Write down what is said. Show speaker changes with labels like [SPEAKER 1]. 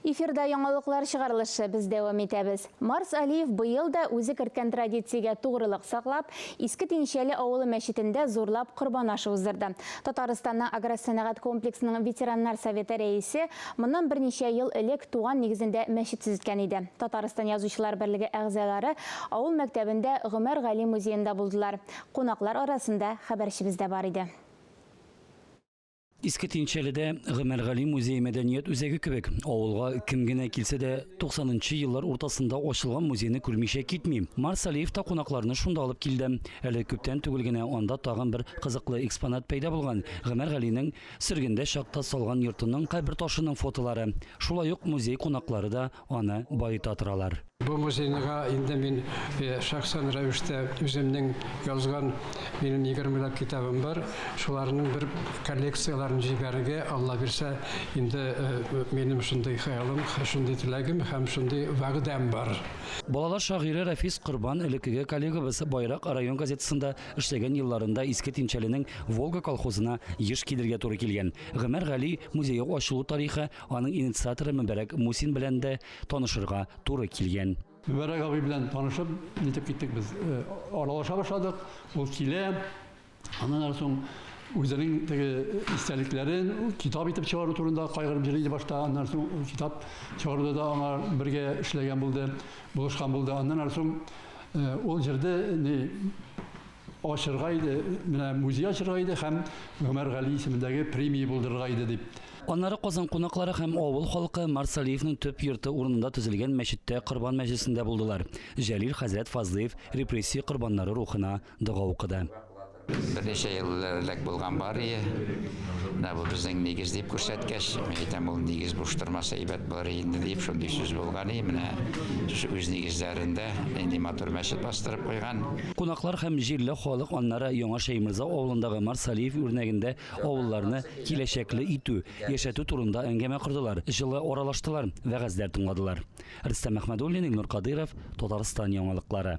[SPEAKER 1] Эфирда яңалыклар чыгарылышы без дәвам итәбез. Марс Алиев быел да үзе керткән традициягә тугрылык саклап, Иске Тинчәле авылы мәчетендә зурлап корбан ашы уздырды. Татарстанның агросәнәгать комплексының ветераннар советы рәисе моннан берничә ел элек туган нигезендә мәчет төзеткән иде. Татарстан Язучылар берлеге әгъзалары авыл мәктәбендә Гомәр Гали музеенда булдылар. Кунаклар арасында хәбәрчебез дә бар иде.
[SPEAKER 2] Иске Тинчәледә Гомәр Гали музее мәдәният үзәге кебек. Авылга кем генә килсә дә, 90 нчы еллар уртасында ачылган музейны күрмичә китми. Марс Алиев та кунакларны шунда алып килде. Әле күптән түгел генә анда тагын бер кызыклы экспонат пәйда булган, Гомәр Галинең сөргендә чакта салган йортының кабер ташының фотолары. Шулай ук музей кунаклары да аны баета торалар.
[SPEAKER 3] Бу музейныга инде мин шәхсән рәвештә үземнең язган минем егермеләп китабым бар. Шуларның бер коллекцияләрен җибәрергә, Алла бирсә, инде минем шундый хыялым, шундый теләгем һәм шундый вәгъдәм бар.
[SPEAKER 2] Балалар шагыйре Рафис Корбан элеккеге коллегабыз, Байрак район газетасында эшләгән елларында Иске Тинчәленең Волга колхозына еш килергә туры килгән. Гомәр Гали музее ачылу тарихы, Аның инициаторы Мөбәрәк Мусин белән дә танышырга туры килгән.
[SPEAKER 4] Мөбәрәк абый белән танышып, нитеп киттек без, аралаша башладык. Ул килә, аннан соң үзенең теге истәлекләрен китап итеп чыгару турында кайгырып йөри иде башта. Аннан соң ул китап чыгаруда да аңа бергә эшләгән булды, булышкан булды. Аннан соң ул җирдә ни ачырга иде, менә музей ачырга иде һәм Гомәр Гали исемендәге премия булдырырга иде дип.
[SPEAKER 2] Аннары Казан кунаклары һәм авыл халкы Марс Алиевның төп йорты урынында төзелгән мәчеттә корбан мәҗлесендә булдылар. Җәлил хәзрәт Фазлыев репрессия корбаннары рухына дога укыды.
[SPEAKER 5] Берничә еллар элек булган бар ие. Менә бу безнең нигез дип күрсәткәч, мин әйтәм, ул нигез буш тормаса әйбәт булыр инде дип, шундый сүз булган ие. Менә шушы үз нигезләрендә нинди матур мәчет бастырып куйган.
[SPEAKER 2] Кунаклар һәм җирле халык аннары Яңа Шәйморза авылындагы Марс Алиев үрнәгендә авылларны киләчәкле итү, яшәтү турында әңгәмә кордылар, җылы аралаштылар, вәгазьләр тыңладылар. Рөстәм Әхмәдуллин, Илнур Кадыйров, Татарстан яңалыклары.